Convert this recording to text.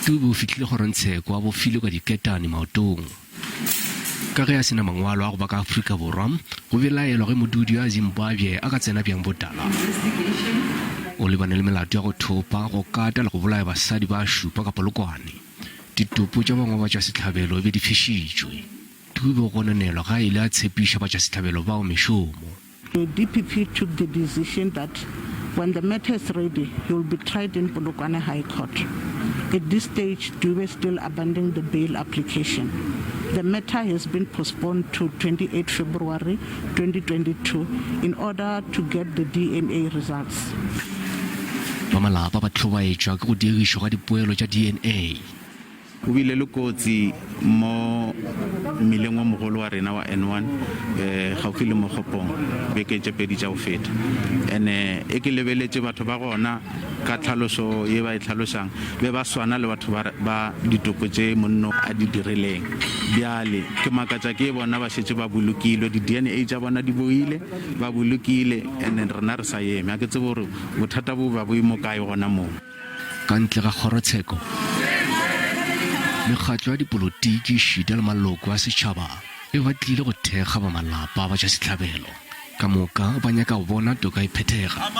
Dube o fihlile kgorongtsheko a bofilwe ka diketane maotong. Ka ge a se na mangwalo a go ba ka Afrika Borwa, go belaelwa ge modudi wa Zimbabwe a ka tsena bjang botala. O lebane le melato ya go thopa, go kata le go bolaya basadi ba šupa ka Polokwane. Ditopo tša bangwe ba tšwasehlabelo e be di fišitšwe. Dube o gononelwa ge a ile a tshepiša batšwasehlabelo bao mešomo. The DPP took the decision that when the matter is ready, he will be tried in Polokwane High Court. At this stage, Dube still abandoning the bail application. The matter has been postponed to 28 February 2022 in order to get the DNA results. Ba malapa ba hlobaetšwa ke go diegišwa ga dipoelo tša DNA. Go bile le kotsi mo mmileng o mogolo wa rena wa N1 gaufi le Mogopong beke tše pedi tša go feta. Ene e ke lebeletše batho ba gona ka tlhaloso ye ba e tlhalošang be ba swana le batho ba ba ditopo tše monno a di dirileng. Bjale ke makatša ke bona ba šetše ba bolokilwe, di DNA tša bona di boile, ba bolokile ene rena re sa eme. Ha ke tsebe gore bothata bo ba bo mo kae gona moo. Ka ntle ga kgorotsheko, mekgatlo ya dipolotiki ešita le maloko a setšhaba e ba tlile go thekga ba malapa a batšwasehlabelo. Ka moka ba nyaka go bona toka e phethega.